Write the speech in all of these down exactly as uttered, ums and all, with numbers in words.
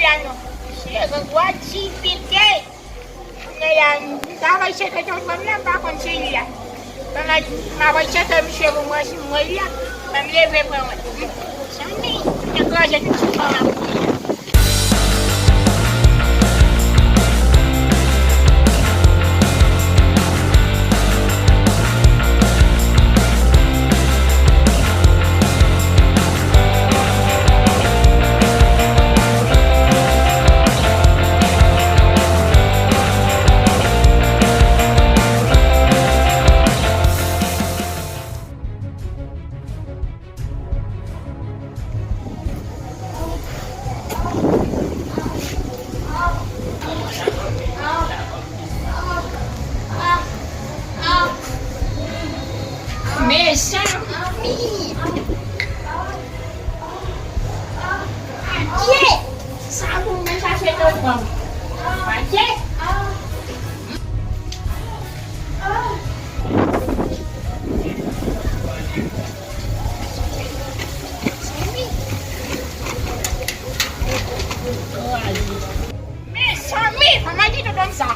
Non, se grangou a ti pike. Kounye a, m ta voye chante yon fanm la, m pa konn se li a. Pandan m ap voye chante misye pou mwen, si m wè li a, ban m leve pran wè. Zanmi, degaje tout ti fanm la pou li. Mezanmi! Adye! Sa pou mwen chache nan fanm. Adye! Mezanmi, kòman di tonton sa?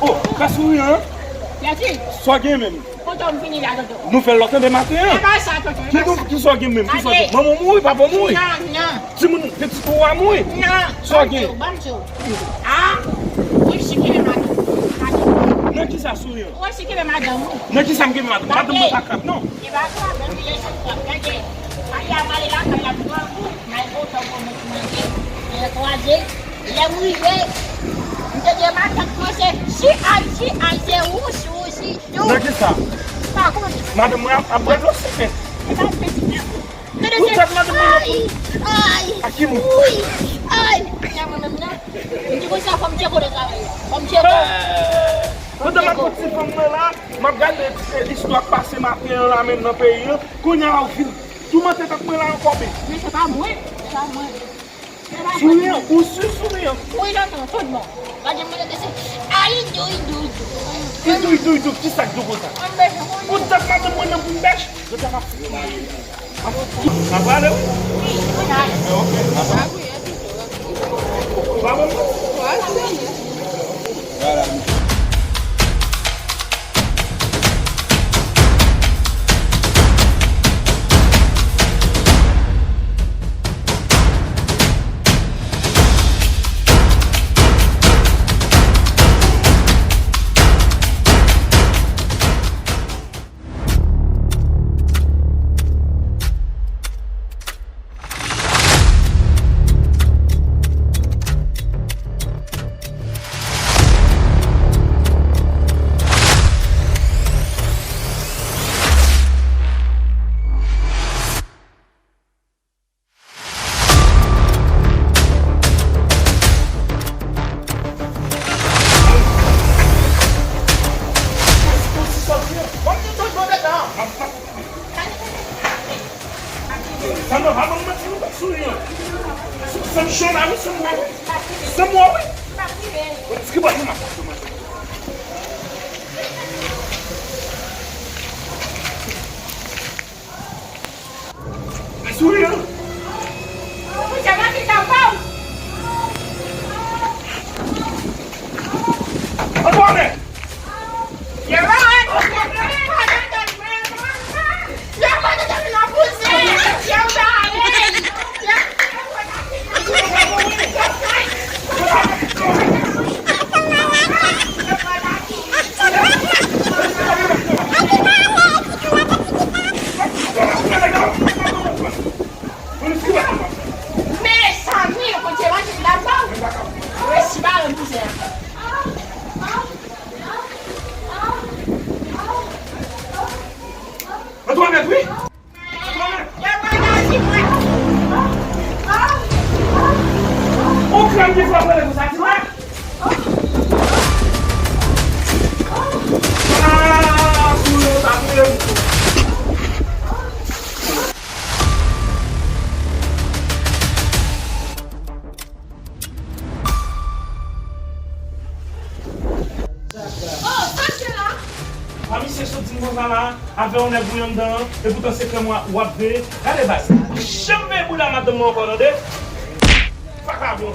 Oh, ka souri an? Yati. Sa w gen menm? Kote w fini la, tonton? Nou fè l lòt demen maten an. E pa sa, tonton, e pa sa. Ki sa w gen menm? Ki sa w gen? Manman w mouri, papa w mouri. Non, non. Timoun, pitit ou a mouri. Non. Sa w gen? Ban m di w, ban m di w. Ah, ou resi kenbe madanm ou. Nan ki sa, souri an? Ou resi kenbe madanm ou. Nan ki sa m kenbe madanm? Madanm mwen pa krab, non. E pa krab, men ou ye sou krab. Gade, ale a m ale lakay la pou grangou, m al pote yon gwo mouch manje, lè kwaze. Lè m rive, m te di matant mwen se si al, si al, se wousi, wousi, tou. Nan ki sa? Pa konn. Madanm mwen ap, ap bwè dlo sipen. E pa sipen. Tande se, ay, ay, a ki moun? Wi, ay. Kounya mwen menm nan, m di konsa fò m tcheke travay la. Fò m tcheke. Pandan m ap fè ti fanm mwen la, m ap gade, eh, istwa k pase maten an la menm nan peyi an. Kounya la ou vin toumante tèt mwen la ankò, men. Men se pa mwen, se pa mwen. Souri an, ou si souri an? Wi, tonton, tout bon. Gade mwen tande se, ay, idou, idou, idou. Idou, idou, idou, ki sa k dou konsa? Pou tèt madanm mwen nan pou m bèch, yo ta ka fouye m ale. N ap ale, wi. Wi, n ale. Ok, n ap ale. Pa bon? Vwala. Sa nòmal, mwen, mwen, ti nou pa souri an. Sa m cho la, wi, sa m wè, wi. Sa m wè, wi. Bon, ki bò, nou, mwen. Souri an. Ou se mwen ki ta fè w. Antoinette! Mezanmi, Bondye mande m lajan. Resi ba mizè. Antoinette, wi. Antoinette. Ou krèm ki fè w rele konsa, ti frè? Ah, pou yo ta touye m tou. Soti m konsa la, avè yon nèg ou anndan, epoutan se krèm w ap veye. Gade baz, pa janm veye bouda madanm mwen ankò, tande? Vakabon.